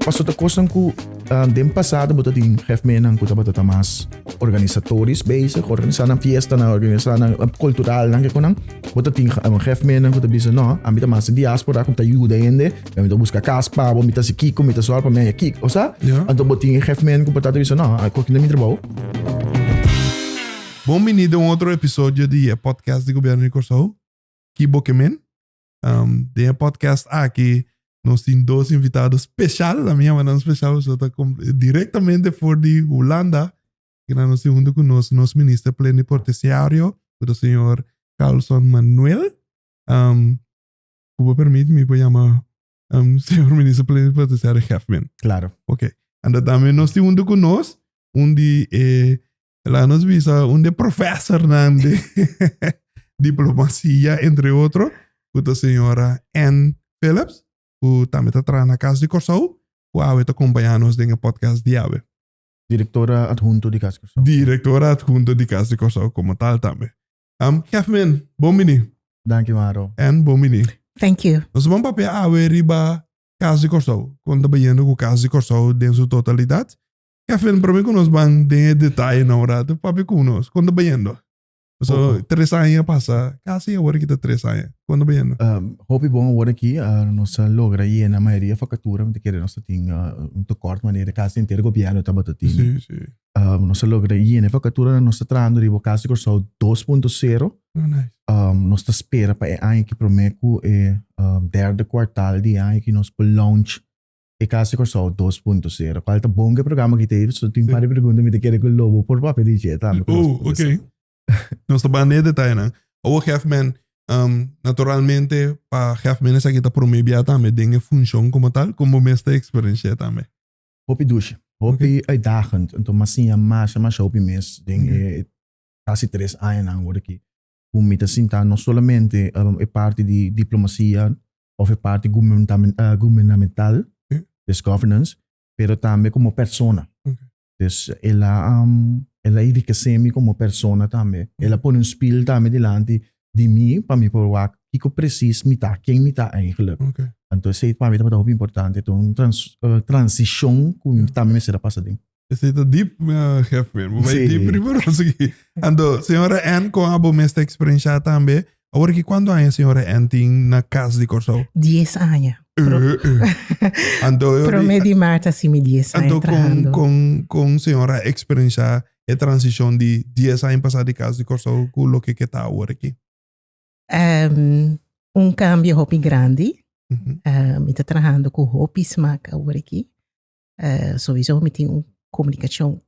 Paso ta kosnan ku den pasado bo ta tin hefmennan ku tabata ta mas organisatorisch bezig, organisá nan fiestanan, organisá nan kulturalnan ke konan. Bo ta tin hefmennan ku ta bisa no, ami ta mas di diaspora ku ta yuda hende, mi ta buska kas pa bo, mi ta hasi kiko, mi ta sòru pa mi haña kiko, osea. Anto bo tin e hefmen ku por ta bisa no, koki na mi trabou. Bon bini den un otro episodio di e podcast di Gobierno di Kòrsou, Ki Bo Ke Men. Um, den e podcast aki nos tin dos invitado special. A mi yama nan special, pasobra ta directamente for di Hulanda. Kina nos tin hunto ku nos, nos minister plenipotenciario, ku ta señor Carlson Manuel. Um, ku bo permit mi por yama um, señor minister plenipotenciario Hefman. Claro. Ok. Anda tambe nos tin hunto ku nos un di e Laat nos bisa un de professornan de diplomacia, entre otro, ku ta señora Ann Phillips, ku tambe ta traha na Kas di Kòrsou, ku awe ta kompañá nos den e podcast di awe. Direktora adhunto di Kas di Kòrsou. Direktora adhunto di Kas di Kòrsou komo tal tambe. Um, Hefmin, bon bini. Danki Maro. Ann, bon bini. Thank you. Nos ban papia awe riba Kas di Kòrsou. Kon ta bayendo ku Kas di Kòrsou den su totalidat. Kevin, prome ku nos ban den e detayenan un rato, papia ku nos, kon ta bayendo? So, tres aña pasa, kasi awor aki ta tres aña. Kon ta bayendo? Hopi bon awor aki, nos a logra yena mayoria vakatura, mi ta kere nos ta tin un tekort manera kasi henter gobièrnu tabata tin. Sí, sí. Nos a logra yena e vakaturanan, nos ta trahando riba Kas di Kòrsou 2.0. Oh, nice. Nos ta spera pa e aña aki prome ku e derde kwartal di e aña aki nos por launch E Kas di Kòrsou 2.0. Kual ta bon ku e programa ki ta ei? So tin un par di pregunta mi ta kere ku lo bo por papia di dje tambe. Oh, ok. Nos ta ban den e detayenan. Awor Hefman, um, naturalmente pa Hefman esaki ta promé bia tambe den e funshon komo tal, kon bo mes ta eksperensh'é tambe? Hopi dushi, hopi uitdagend. Anto mi a siña masha masha hopi mes den e kasi tres añanan awor aki. Ku mi ta sinta no solamente e parti di diplomasia of e parti gubernamental, dus governance, pero tambe como persona. Dus el a el a enriquece mi como persona tambe. El a pone un spiel tambe dilanti di mi pa mi por wak kiko precies mi ta, ken mi ta eigenlijk. Anto esei pa mi tabata hopi importante, ta un transicion ku mi tambe mester a pasa den. Esei ta deep, jefe. Bo bai deep riba nos aki. Anto, señora Ann, kon abo mes ta eksperenshá tambe? Awor aki kuantu aña señora Ann tin na Kas di Kòrsou? Dies aña. Anto, Promé di maart a simi dies aña anto kon, trahando. kon, kon señora a eksperenshá e transishon di dies aña pasá di Kas di Kòrsou ku loke ke ta awor aki? Un kambio hopi grandi. Mi ta trahando ku hopi smak awor aki. Sowieso mi tin un komunikashon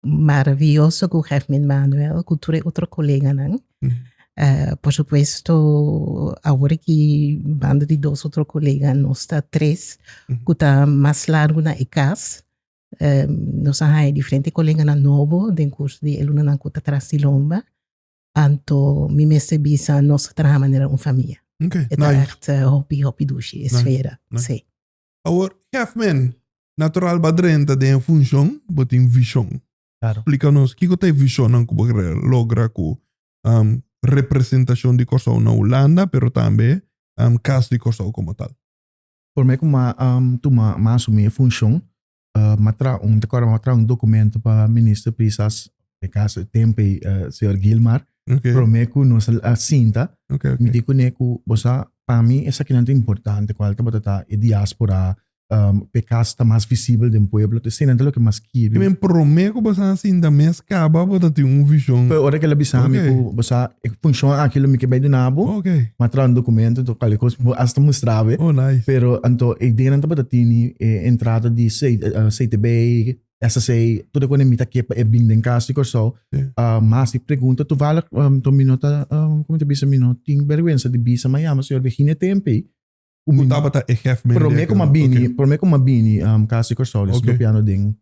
maravioso ku Hefmin Manuel, ku tur e otro koleganan. Por supuesto, awor aki banda di dos otro kolega nos ta tres ku ta mas largu na e kas. Nos a haña diferente koleganan nobo den kurso di e lunanan ku ta tras di lomba. Anto mi mester bisa nos ta traha manera un famia. E ta ègt hopi hopi dushi e sfera, sí. Awor, Hefman, natural bo a drenta den e funshon, bo tin vishon. Claro. Splika nos, kiko ta e vishonnan ku bo kere logra ku representashon di Kòrsou na Hulanda, pero tambe Kas di Kòrsou komo tal? Promé ku m'a tuma, m'a asumí e funshon, m'a traha un, ta kòrda m'a traha un dokumento pa Minister Pisas, e kaso e tempu ei señor Gilmar, promé ku nos a sinta, mi di kuné ku bo sa pa mi esakinan ta importante kual tabata ta e diaspora, p'e kas ta mas visibel den pueblo, eseinan ta loke mas kiri. Men promé ku bo sa sinta mes kaba bo ta tin un vishon. Pero ora ku el a bisa mi ku bo sa e funshon aki lo mi ke bai duna bo, mi a traha un dokumento anto kualke kos bo asta mustra bo, pero anto e ideanan tabata tini e entrada di CTB, SSA, tur e kos mi ta ke pa e bin den kas di Kòrsou. Mas di pregunta toevallig to mi no ta komo ta bisa mi no tin bèrgwensa di bisa mi a yama señor Virginia Tempe ku mi tabata e hèf men promé ku mi a bini promé ku mi a bini kas di Kòrsou les propiando den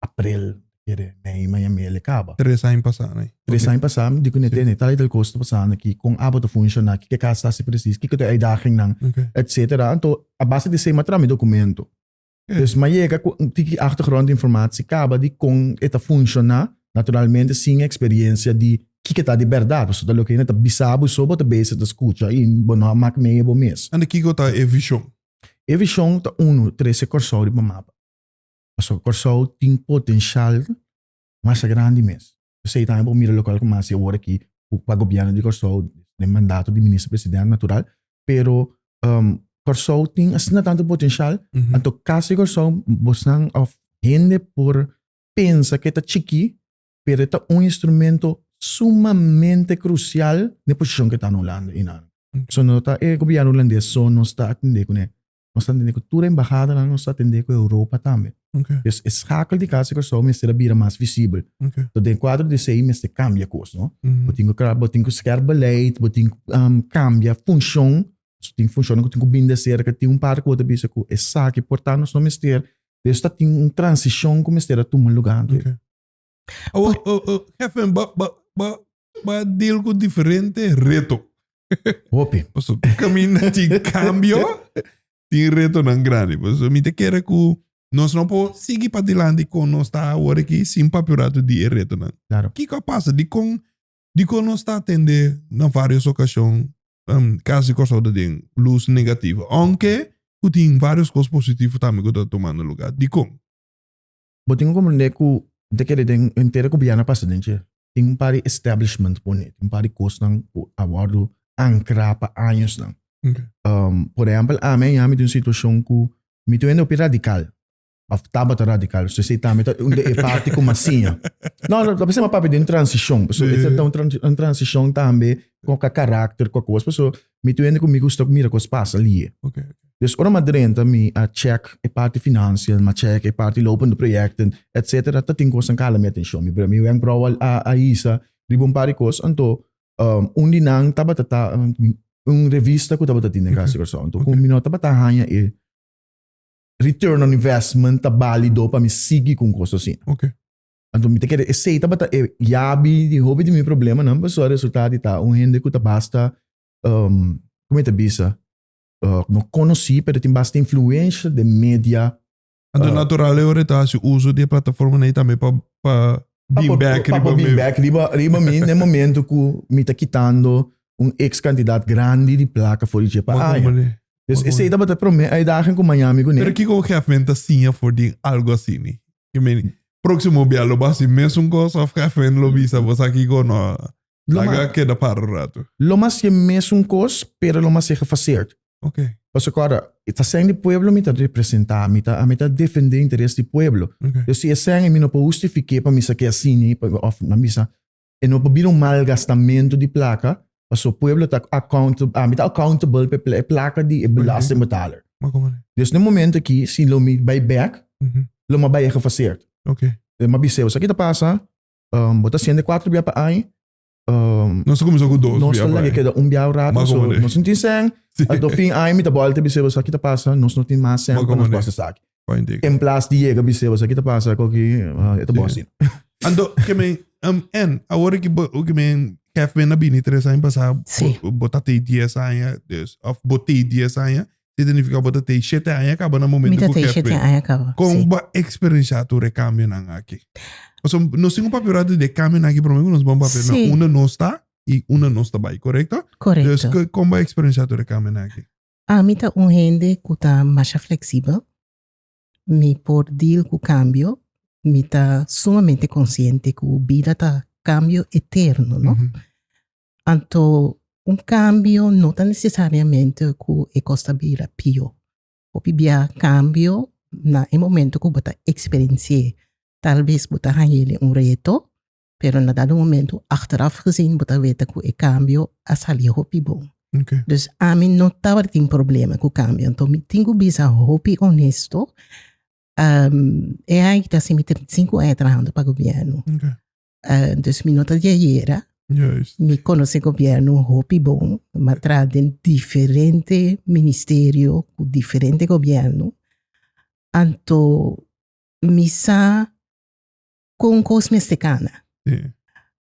aprel kere mei mi a yam'é el e kaba. Tres aña pasá nei. Tres aña pasá mi di ku ne tal i tal kos ta pasando aki kon abo ta funshoná kiko e kas ta hasi presis kiko ta e uitdagingnan etsetera anto a base di esei mi a traha mi dokumento. Dus m'a yega ku un tiki achtergrondinformatie kaba di kon e ta funshoná, naturalmente sin eksperiencia di kiko ta di bèrdat, pasobra ta loke hende ta bisa bo so bo ta bezig ta skucha i bo no a mak mee bo mes. Anda kiko ta e vishon? E vishon ta unu, trese Kòrsou riba mapa. Pasobra Kòrsou tin potenshal masha grandi mes. P'esei tambe bo mira lokual ku mas awor aki ku pa gobièrnu di Kòrsou den mandato di minister presidente natural, pero Kòrsou tin asina tantu potenshal, anto kas di Kòrsou bosnan òf hende por pensa ku e ta chikí, pero e ta un instrumento sumamente krusial den e posishon ku e ta na Hulanda einan. So no ta e gobièrnu hulandes so nos ta atendé kuné. Nos ta atendé ku tur embahadanan, nos ta atendé ku Europa tambe. Dus e schakel di Kas di Kòrsou mester a bira mas visibel. So den kuadro di esei mester kambia kos, no? Bo tin ku bo tin ku skerp beleid, bo tin ku kambia funshon. So tin funshonnan ku tin ku bini di aserka, tin un parti ku bo ta bisa ku esaki por ta nos no mester. Dus ta tin un transishon ku mester a tuma lugá. Awor, jefe, ba, ba, ba, ba deal ku diferente reto. Hopi. Paso kaminda tin kambio, tin retonan grandi. Paso mi ta kere ku nos no por sigui padilanti kon nos ta awor aki sin papia un ratu di e retonan. Claro. Kiko a pasa? Dikon, dikon nos ta atende na varios okashon um, kasi Kòrsou ta den lus negativo? Aunke ku tin varios kos positivo tambe ku ta tumando lugar. Dikon? Bo tin ku komprendé ku ta kere den henter e gobièrnu a pasa den dje. Tin un par di establishment pone, tin un par di kosnan ku a wòrdu ankrá pa añosnan. Por ehèmpel, ami a yami den un situashon ku mi ta wende hopi radikal, òf tabata radikal, so esei tambe ta un di e parti ku mi a siña. No, no, ta pensá mi a papia den transishon, pasobra esei ta un transishon tambe ku karakter, ku kos, pasobra mi ta wende ku mi gusta mira kos pasa lihe. Dus ora mi a drenta mi a check e parti financiën, mi a check e parti lopende projecten, etcetera, ta tin cosnan cu a hala mi atencion. Mi mi wenkbrauw a a hisa riba un par di cos, anto un di nan tabata ta un revista cu tabata tin den Cas di Corsou. Anto cu mi no tabata haña e return on investment ta balido pa mi sigui cu un cos asina. Anto mi ta kere esey tabata e yabi di hopi di mi problemanan, pasobra a resulta di ta un hende cu ta basta, como mi ta bisa? no konosí pero tin basta influensha den media. Anto natural e ora e ta hasi uso di e plataformanan ei tambe pa pa bin bek riba mi. Pa bin bek riba riba mi den momento ku mi ta kitando un ex kantidat grandi di plaka for di dje pa aña. Dus esei tabata e promé uitdaging ku Miami kuné. Pero kiko Hefman ta siña for di algu asini? Ke meni próksimo bia lo bo hasi mesun kos òf Hefman lo bisa bo sa kiko no Laga keda para un rato. Lo mas e mesun kos, pero lo mas e gefaseerd. Ok. Pasobra kòrda, e ta sèn di pueblo mi ta representá, mi ta, mi ta defendé interes di pueblo. Ok. Dus si e sèn mi no por hustifik'é pa mi sa ke asina, òf nan bisa, e no por bira un malgastamentu di plaka, pasobra pueblo ta accountable, ami ta accountable pa e plaka di e belastingbetaler. Maar komo ne? Dus na e momento aki, si lo mi bai bèk, lo mi a bai e gefaseerd. Ok. Mi a bis'é, sa ki ta pasa? Um, bo ta siente cuatro bia pa aña. Um, nos kuminsó ku dos nos bia pa aña. keda un bia un rato, so nos no tin sen. Anto fin aña mi ta bolta bisa bo sa ki ta pasa, nos no tin mas sen pa nos pasa esaki. En plas di yega bisa bo sa ki ta pasa koki, uh, e ta bon asina. Anto, ke men, um, en, awor ki bo, ke men, chef men a bini tres aña pasá, Sí. bo, bo ta tei dies aña, dus, of bo tei dies aña, Significa bo ta tei shete aña kaba na momento Mi ta tei shete aña kaba. Kon bo a experiencia tur e cambionan aki? Pasobra nos tin un papia rato di e cambionan aki prome ku nos ban papia na unda nos ta i unda nos ta bai, korekto? Korekto. Dus kon bo a experiencia tur e cambionan aki? Ami ta un hende ku ta masha flexibel. Mi por deal ku cambio. Mi ta sumamente konsiente ku bida ta cambio eterno, no? Anto un cambio no ta necesariamente cu e cos ta bira pio. Hopi bia cambio na e momento cu bo ta experienci'e. Tal bes bo ta hañ'e un reto, pero na dado momento achteraf gezien bo ta weta cu e cambio a sali hopi bon. Dus ami no tabatin problema cu cambio. Anto mi tin cu bisa hopi honesto, e aña ta haci mi 35 aña trahando pa gobierno. Dus mi no ta di ayera. Juist. Mi conoce gobierno hopi bon. Mi a traha den diferente ministerio cu diferente gobierno. Anto mi sa con cos mester cana. Sí.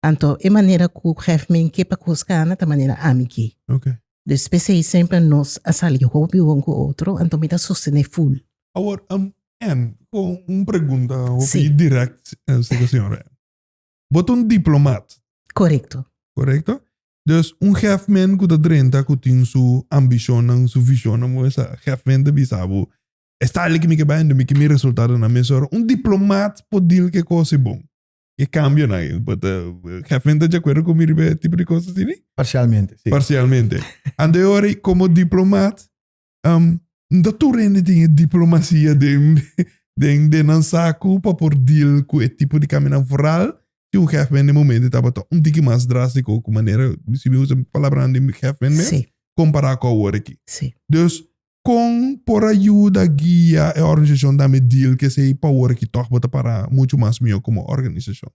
Anto e manera cu Hefmin ke pa cos cana ta manera ami ke. Okay. Dus p'esei semper nos a sali hopi bon cu otro, anto mi ta sostene full. Awor, um, en, con un pregunta hopi sí. direct, eh, señora. Bo ta un diplomaat. Correcto. Correcto? Dus un hefmen ku ta drenta ku tin su ambishonnan, su vishonnan, bo sa hefmen ta bisa bo e style ki mi ke bai anto mi ke mi resultadonan mesora. Un diplomat por deal ku e kos ei bon. E kambionan, bo ta hefmen ta di akuerdo ku mi riba e tipo di kos asina? Parsialmente, si. Parsialmente. Anto e ora ei komo diplomat no ta tur hende tin e diplomasia den den den nan saku pa por deal ku e tipo di kambionan vooral si un hefmen den momento tabata un tiki mas drástiko ku manera si mi usa palabranan di hefmen mes Sí. kompará ku awor aki. Sí. Dus kon por a yuda guia e organisashon tambe deal ku esei pa awor aki tòg bo ta para muchu mas mihó komo organisashon?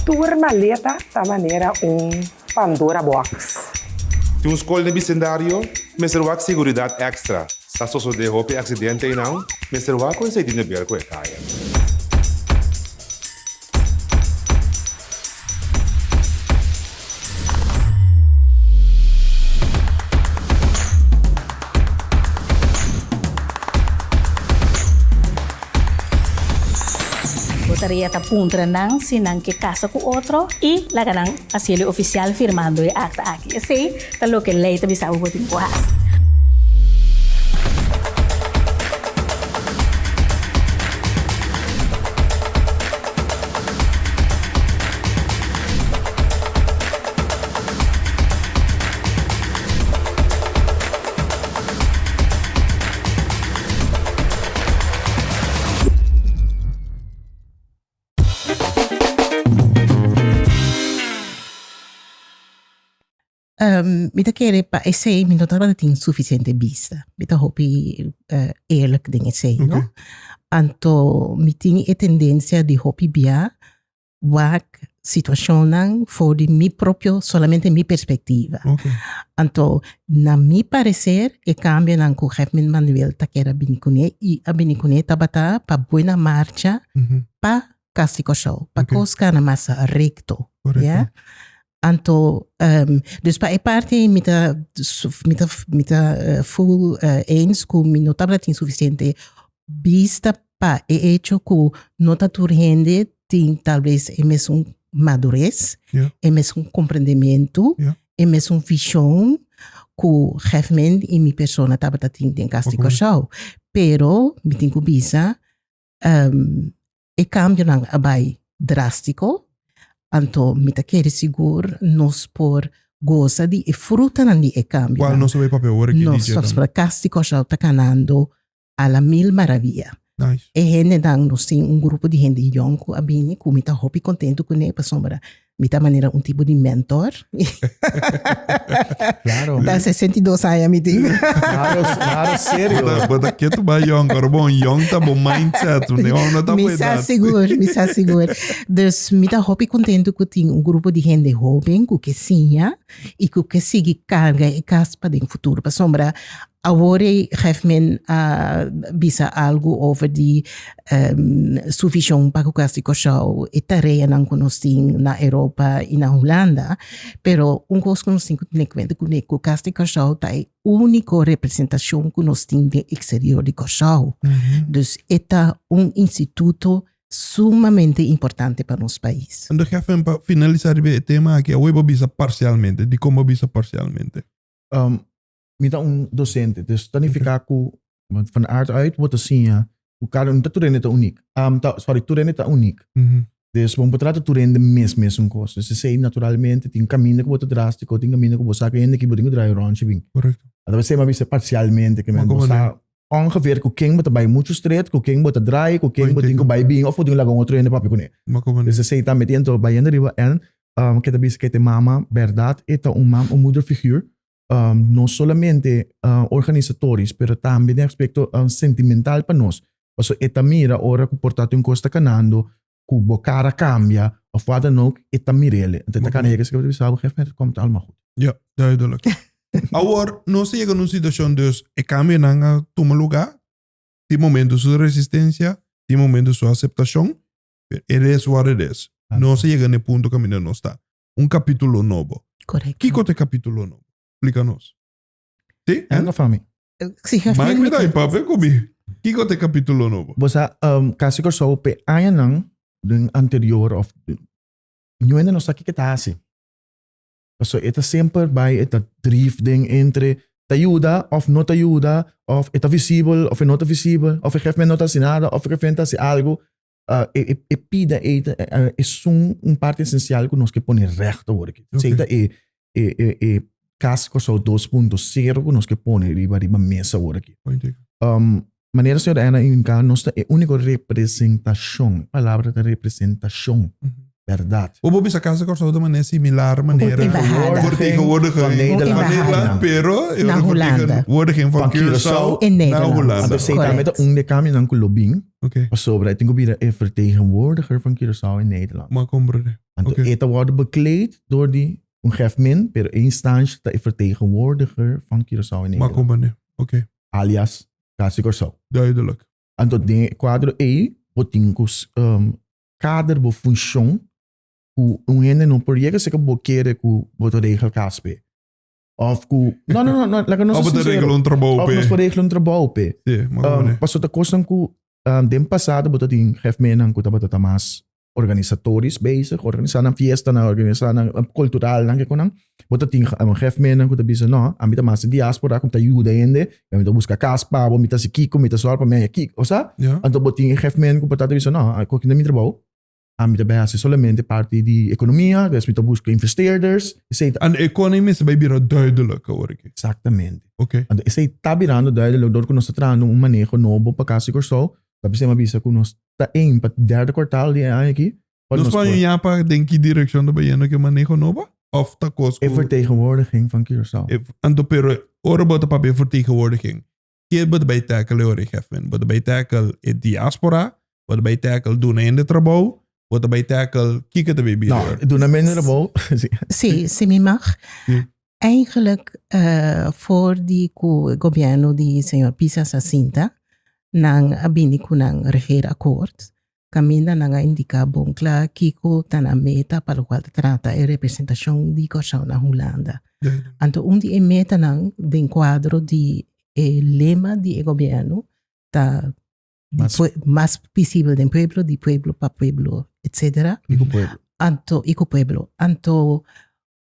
Tur maleta ta manera un Pandora box. Tin un skol den bisendario mester wak seguridat èkstra. Sa sosodé hopi aksidente einan, mester wak ku esei tin de ber ku e kaya. Bo tarea ta puntra nan si nan ke kasa ku otro i laga nan hasiel e ofisial firmando e akta aki. Esei ta loke lei ta bisa bo bo tin ku hasi. Mi ta kere pa esei mi no tabata tin sufisiente bista. Mi ta hopi eerlijk den esei, no? Anto mi tin e tendensia di hopi bia wak situashonnan for di mi propio, solamente mi perspektiva. Anto na mi pareser e kambionan ku Hefmin Manuel ta kere a bini kuné i a bini kuné tabata pa buena marcha pa Kas di Kòrsou, pa kos kana mas rekto. Ya. Anto, dus pa e parti ei mi ta, mi ta, mi ta full eens ku mi no tabata tin sufisiente bista pa e echo ku no ta tur hende tin talbes e mesun madures, e mesun komprendementu, e mesun vishon ku Gefmen i mi persona tabata tin den Kas di Kòrsou. Pero mi tin ku bisa E kambionan a bai drástiko, anto mi ta kere sigur nos por gosa di e frutanan di e kambionan. Kual nos a bai papia ora ki Nos DJ tambe. pasobra Kas di Kòrsou ta kanando a la mil maravia. Nice. E hendenan, nos tin un grupo di hende yòn ku a bini ku mi ta hopi kontentu kuné pasobra Mi ta manera un tipo di mentor. Claro. Ta 62 aña mi tin. Claro, claro, serio. Bo ta ketu ba young, pero bon, young ta bo mindset, no no ta Mi bo sa edad. sigur, mi sa sigur. Dus mi ta hopi contento cu tin un grupo di hende hoben cu ke siña y cu ke sigui carga e cas pa den futuro. Pasobra Awor ei Gefmen a bisa algu over di su vishon pa ku Kas di Kòrsou, e tareanan ku nos tin na Europa i na Hulanda. Pero un kos ku nos tin ku tene kuenta kuné ku Kas di Kòrsou ta e úniko representashon ku nos tin den eksterior di Kòrsou. Dus e ta un instituto sumamente importante pa nos pais. Anto Gefmen, pa finalisá riba e tema aki, awor bo bisa parsialmente. Dikon bo bisa parsialmente? Mi ta un docente, dus ta nifica cu van aard uit bo ta siña cu cada un ta tur hende ta uniek. Um, ta, sorry, tur hende ta uniek. Dus bo no por trata tur hende mes mesun cos. Dus esey naturalmente tin caminda cu bo ta drastico, tin caminda cu bo sa cu hende aki bo tin cu draai rondje bin. Correcto. Ata esey mi a bisa parcialmente, ke men Maar bo como sa ongeveer cu ken bo ta bay mucho straight, cu ken bo ta draai, cu ken bo tin cu bay bin of bo tin cu laga un otro hende papia cune. Maar como Dus esey tambe tin, enton bayendo riba en, um, ke ta bisa ke te mama, berdad e ta un mam, un moederfiguur. Um, no solamente uh, organisatorisch, pero tambe den aspecto um, sentimental pa nos. Paso e ta mira ora ku por ta un kos ta kanando, ku bo cara cambia, of wat dan ook, e ta mirele. Ente ta kana yega se bisa, op een gegeven moment komt het allemaal goed. Ja, duidelijk. Awor, nos a yega na un situacion dus e cambionan a tuma lugar. Tin momento su resistencia, tin momento su aceptacion. It is what it is. Nos a yega na e punto caminda nos ta. Un capítulo nobo. Correcto. Kiko ta e capítulo nobo? Explica nos. Sí? En of ami? Sí, jefe. Mike mi ta ahí papia ku mi. Kiko ta e capítulo nobo? Bo sa, um, kasi Kòrsou pe añanan den anterior of niun hende no sa kiko e ta hasi. Pasobra e ta semper bai e ta drief den entre ta yuda of no ta yuda of e ta visibel of e no ta visibel of e gefe no ta hasi nada of e gefe ta hasi algo. Uh, e, e, e pida ei ta, uh, esun un parte esencial ku nos ke pone recht awor aki. Ok. Esei ta e, e, e, e Kas Kòrsou 2.0 ku nos ke pone riba riba mesa awor aki. Point taken. Um, manera señora Anna indica, nos ta e úniko representashon. E palabra ta representashon. Bèrdat. Bo por bisa Kas di Kòrsou ta manera similar manera Embahada. vertegenwoordiging Van Nederland. van Nederland, pero e Na Hulanda. vertegenwoordiging van Van Curaçao Curaçao In na Nederland. Hulanda. Anto esei tambe ta Correct. un di e kambionan ku lo bin. Oké, Pasobra e tin ku bira e vertegenwoordiger van Curaçao in Nederland. maar komprende. Anto Oké. e ta wòrdu bekleed door di un gef min, pero e instansje ta e vertegenwoordiger van Curaçao in Maar Nederland. komprende. Oké, Alias Kas di Kòrsou. duidelijk. Anto den e kuadro ei bo tin ku kader bo funshon ku un hende no por yega seka bo kere ku bo ta regel kas p'e. Of ku, no, no, no, no, laga nos Of ser bo ta sincero. regla un trabou Of p'e. nos por regla un trabou p'e. Sí, maar gewoon, Um, pasobra ta kosnan ku um, den pasado bo ta tin hefmennan ku tabata ta mas organisatorisch bezig, organisa nan fiestanan, organisa nan culturalnan, kiko nan. Bo ta tin um, hefmennan ku ta bisa, no, ami ta mas di diaspora ku ta yuda hende, ami ta buska kas pa bo, mi ta hasi kiko, mi ta sòrg pa mi haña kiko, osea. Ja. Anto bo tin hefmen ku por ta bisa, no, koki na mi trabou, ami ta bai hasi solamente parti di ekonomia, dus mi ta buska investeerders, esei ta. En ekonomia mester bai bira duidelijk awor aki. Exactamente. Oké. Anto esei ta birando duidelijk dor ku nos ta trahando un maneho nobo pa Kas di Kòrsou, ta p'esei mi a bisa ku nos ta aim pa derde kwartaal di e aña aki pa Nos nos por por. ña pa den ki direkshon ta bayendo ku e maneho nobo? Of ta kos E ku. vertegenwoordiging van Curaçao. E, anto pero ora bo ta papia vertegenwoordiging, ke bo ta bai tackle e ora e geffen? Bo ta bai tackle e diaspora? Bo ta bai tackle duna hende trabou? Bo ta bai tackle kiko ta bai bira No, e ora? duna hende trabou, si. Si, si mi mag. Si. Eigenlijk for di ku e gobièrnu di señor Pisas a sinta, nan a bini ku nan regeerakkoord, kaminda nan a indiká bon kla kiko ta nan meta pa lokual ta trata e representashon di Kòrsou na Hulanda. Anto un di e metanan den kuadro di e lema di e gobièrnu ta mas visibel den pueblo, di pueblo pa pueblo, etcetera. I ku pueblo. Anto, i ku pueblo. Anto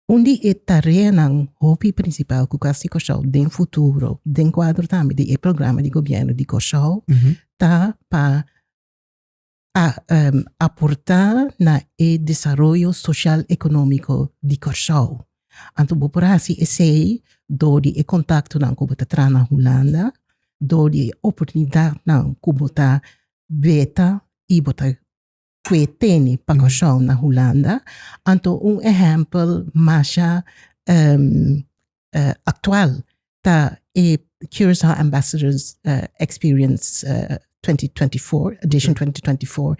Un di e tareanan hopi prinsipal ku Kas di Kòrsou den futuro, den kuadro tambe di e programa di gobièrnu di Kòrsou, ta pa a aportá na e desaroyo sosial ekonómiko di Kòrsou. Anto bo por hasi esei dor di e kontaktonan ku bo ta traha na Hulanda, dor di e oportunidatnan ku bo ta beta i bo ta kue tene pa Kòrsou na Hulanda. Anto un ehèmpel masha aktual ta e Curaçao Ambassadors Experience 2024, edition 2024,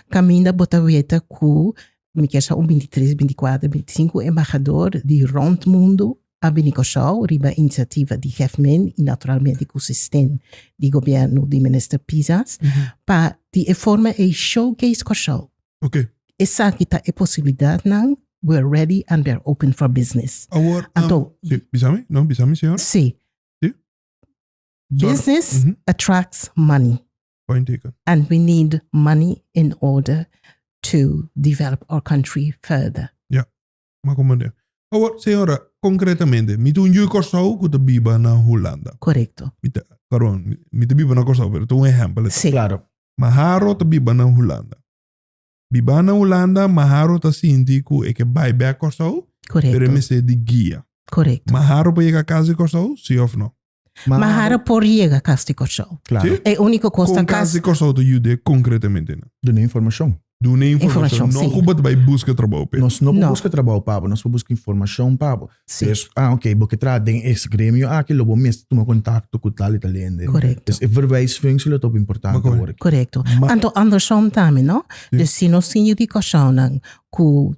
kaminda bo ta weta ku mi kier sa un bintitres, bintikuater, bintisinku embahador di rònt mundu a bini Kòrsou riba inisiativa di Gèfmen i naturalmente ku sosten di gobièrnu di Minister Pisas pa di e forma ei showcase Kòrsou. Oké. Esaki ta e posibilidatnan, we're ready and we're open for business. Awor, Anto, si, bisa mi? No, bisa mi, señor. Si. Si? Sorry. Business attracts money. Point taken. And we need money in order to develop our country further. Ja. Ma comprende. Awor, señora, concretamente, mi ta un yu Kòrsou ku ta biba na Hulanda. Korekto. Mi ta, pardon, mi ta biba na Kòrsou, pero ta un ehèmpel. Sí. Claro. Maharo ta biba na Hulanda. Biba na Hulanda, Maharo ta sinti ku e ke bai bèk Kòrsou, pero e Korekto. mester di guia. Korekto. Maharo por yega kas di Kòrsou, sí òf no? Maharo por yega kas di Kòrsou. Claro. Sí? E úniko kos ta Kon kas kas di Kòrsou ta yud'é konkretamente? Duna informashon. Duna informashon. Informashon, No sí. ku bo ta bai buska trabou p'e. Nos no por No. buska trabou pa bo, nos por buska informashon pa bo. Sí. Dus, ah, oké, bo ke traha den es gremio aki, lo bo mester tuma kontakto ku tal i tal hende. Korekto. Dus e verwijsfunctie lo ta hopi importante Oké. awor aki. Korekto. Ma- Anto andersom tambe, no? Sí. Dus si nos tin yu di Kòrsounan ku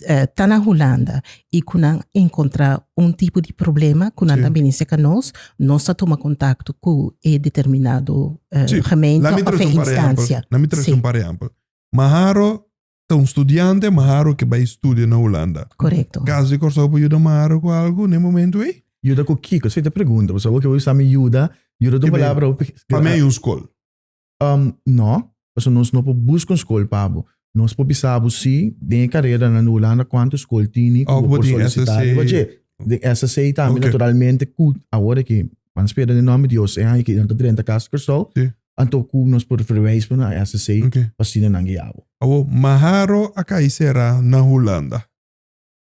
eh, ta na Hulanda i ku nan enkontrá un tipo di problema ku nan Sí. ta bini serka nos, nos ta tuma kontakto ku e determinado eh, Sí. gemeente Laat me of trese e un par ehempel. instansia. Laat me trese Sí. un par ehempel. Maharo ta un studiante, Maharo ke bai studia na Hulanda. Korekto. Kas di Kòrsou por yuda Maharo ku algu na e momento ei? Yuda ku kiko? Esei ta pregunta. Pasobra bo ke bo bisa mi yuda, yuda ta un Ke palabra hopi. Pa mi ei un skol. Um, no, pasobra nos no por buska un skol pa bo. Nos por bisa bo si den e karera na Hulanda kuantu skol tini ku Oh, bo bo por tin solisitá SSC. riba dje. Den SSC tambe Ok. naturalmente ku awor aki ban spera den nòmber di Dios e aña aki nan ta drenta Kas Kòrsou, Sí. anto ku nos por verwijs bo na SSC Ok. pa asina nan guia bo. Awor, Maharo a kai sera na Hulanda.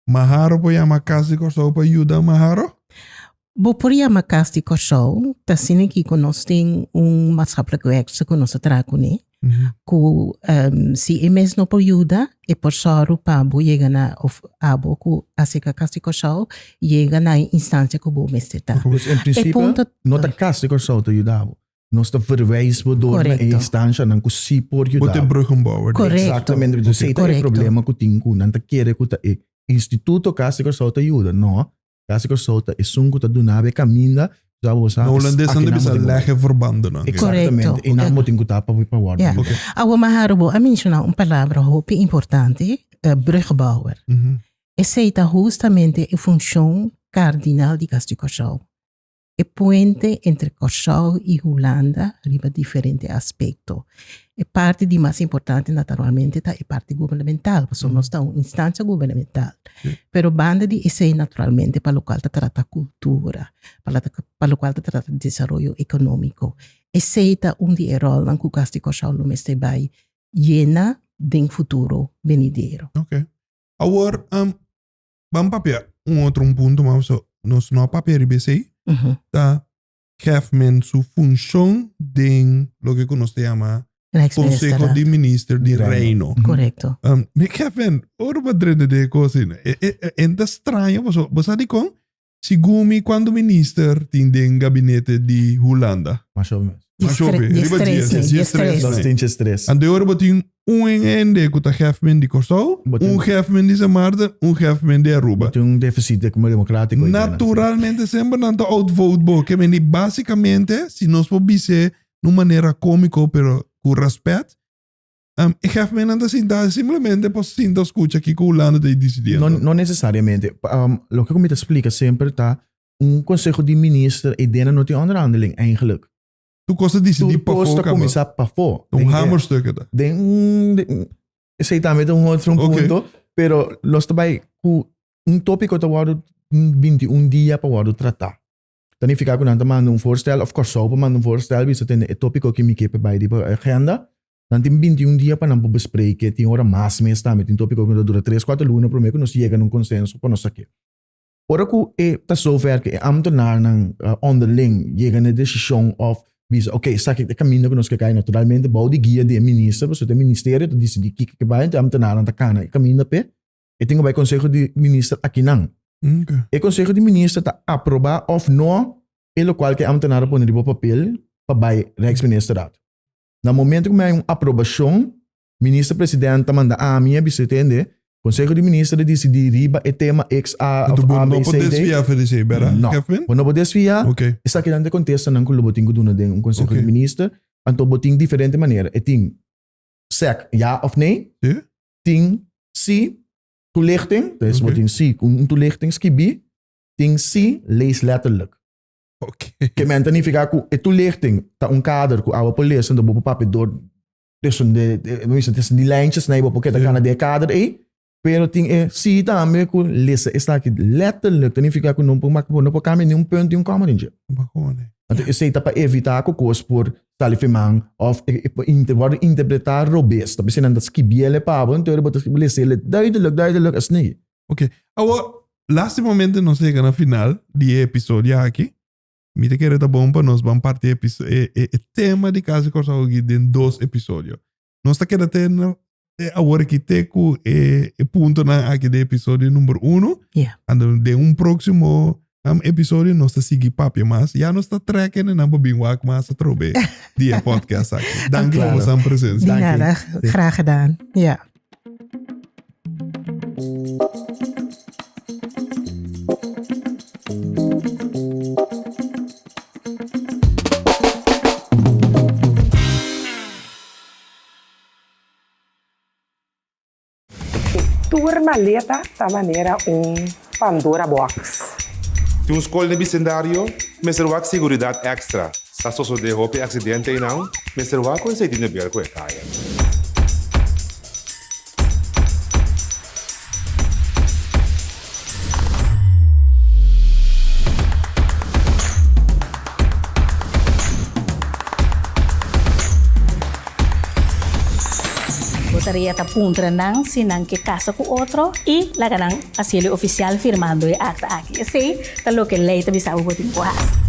Maharo por yama Kas di Kòrsou pa yuda Maharo? Bo por yama Kas di Kòrsou, ta asina ki ku nos tin un maatschappelijk werkster ku nos ta traha kuné, ku si e mes no por yuda, e por sòru pa bo yega na òf abo ku aserka Kas di Kòrsou yega na e instansia ku bo mester ta. Dus en E prinsipio punto no ta Kas di Kòrsou ta yuda bo. Nos ta verwijs bo door na e Correcto. instancianan ku sí por Bo yuda ta bo. bruggenbouwer. Correcto. Exactamente. Dus esei ta e Correcto. problema ku tin ku nan ta kere ku ta e instituto Kas di Kòrsou ta yuda. No, Kas di Kòrsou ta esun ku ta duna bo e kaminda sa bo sa Na Holandes aki nan ta nan bisa bo tin ku leggen verbanden nan. Exactamente. Correcto. I nan bo tin ku ta pa pa wòrdu Ja. yuda. Oké. Awo Maharo, bo a menshoná un palabra hopi importante, eh, brugbouwer. Esei ta hustamente e funshon kardinal di Kas di Kòrsou. E puente entre Kòrsou i Hulanda riba diferente aspekto. E parti di mas importante naturalmente ta e parti gubernamental, pasobra nos ta un instancia gubernamental. Pero banda di esei naturalmente pa lokual ta trata kultura, pa lokual ta trata desaroyo ekonómiko. Esei ta un di e ròlnan ku Kas di Kòrsou lo mester bai yena den futuro benidero. Ok. Awor, Ban papia un otro un punto mas so nos no a papia riba esei ta Hefman su funshon den loke ku nos ta yama Conseho di Minister di Reino. Korekto. Um, mi Hefman, ora bo drenta den e kos asina, e, e, e, en ta straño paso bo sa dikon? Segun mi cuanto minister tin den gabinete di Hulanda? Mas o menos. Mas hopi, riba Diestres, dies, nee, diestres, diestres. Nos nee. tin tres. Anto e ora bo tin un hende ku ta hefman di Kòrsou, Bo tin- un hefman di San Maarten, un hefman di Aruba. Bo tin un deficit de como democrático. ahí, Naturalmente semper nan ta outvote bo. Ke men di básicamente, si nos por bis'é na un manera cómico pero ku respet, Um, e hefmennan ta sinta simplemente pa sinta scucha kiko Hulanda ta decidiendo. No, no necesariamente. Um, loke ku mi ta splika semper ta un conseho di minister e dena no tin onderhandeling eigenlijk. Tu kos ta decidi Tur pafó kos ta kaba. kuminsá pafó. Un Den e- hamerstuk ta. Den un, den, esei tambe ta un otro Ok. punto, pero los ta bai ku un tópiko ta wòrdu 21 dia pa wòrdu tratá. Ta nifiká ku nan ta manda un voorstel òf Kòrsou por manda un voorstel bisa tende e tópiko ki mi ke pa bai riba agenda. Nan tin 21 dia pa nan por bespreke, tin ora mas mes tambe, tin tópiko ku ta dura tres, kuater luna promé ku nos yega na un konsenso pa nos sake. Ora ku e ta zover ku e ámtenarnan onderling yega na e desishon òf bisa oké esaki ta e kaminda ku nos ke kai, naturalmente bou di guia di e minister, pasobra ta e ministerio ta disidí kiko ke bai, anto e ámtenarnan ta kana e kaminda p'e, e tin ku bai konseho di minister akinan. E konseho di minister ta aprobá òf no e lokual ku e ámtenar a pone riba papel pa bai Rijksministerraad. Na momento ku mi hay un aprobashon, Minister President ta manda ami a bisa tende, Konseho di Minister a disidí riba e tema X, A Anto of bo A, no B, por C, D. desviá for di esei, bera, No. Kevin? Bo no por desviá. Ok. Esakinan ta e kontestanan ku lo bo tin ku duna den un Konseho Ok. di Minister. Anto bo tin diferente manera. E tin sèk ja of nee. Sí. Tin sí, toelichting. Dus bo Ok. tin sí ku un toelichting skibí. Tin sí, lees letterlijk. Ok. Ke men ta nifiká ku e toelichting ta un kader ku awa por lesa, enton bo por papia dor tussen de, de, mi bisa, tussen die lijntjes, nee, bo por keda Sí. kana den e kader ei. Pero tin e sí tambe ku lesa esaki letterlijk ta nifiká ku no por mak, bo no por kambia ni un punt ni un kòma den dje. Bakone. Anto esei ta pa evitá ku kos por sali firman òf e e por inter wòrdu interpretá robes. Ta p'esei nan ta skibiel e pa bo, enton bo ta lesa el duidelijk, duidelijk asina. Ok. Awor, lastimamente nos a yega na final di e episodio aki. Mi ta kere ta bon pa nos ban parti e, e, e, e tema di Kas di Kòrsou aki den dos episodio. Nos ta keda te na te awor aki te ku e e puntonan aki den episodio number uno. Ja. Anto den un próksimo um, episodio nos ta sigui papia mas. Ya nos ta trek en nan pa bin wak mas atrobe di e podcast aki. Danki pa Claro. bosan presensia. Di Dank u. nada, Sí. graag gedaan. Ja. Tur maleta ta manera un Pandora box. Tin un skol den bisendario? Mester wak siguridat èkstra. Sa sosodé hopi aksidente einan? Mester wak ku esei tin de ber ku e kaya. Bo tarea ta puntra nan si nan ke kasa ku otro i laga nan hasiel e ofisial firmando e akta aki. Esei ta loke lei ta bisa bo bo tin ku hasi.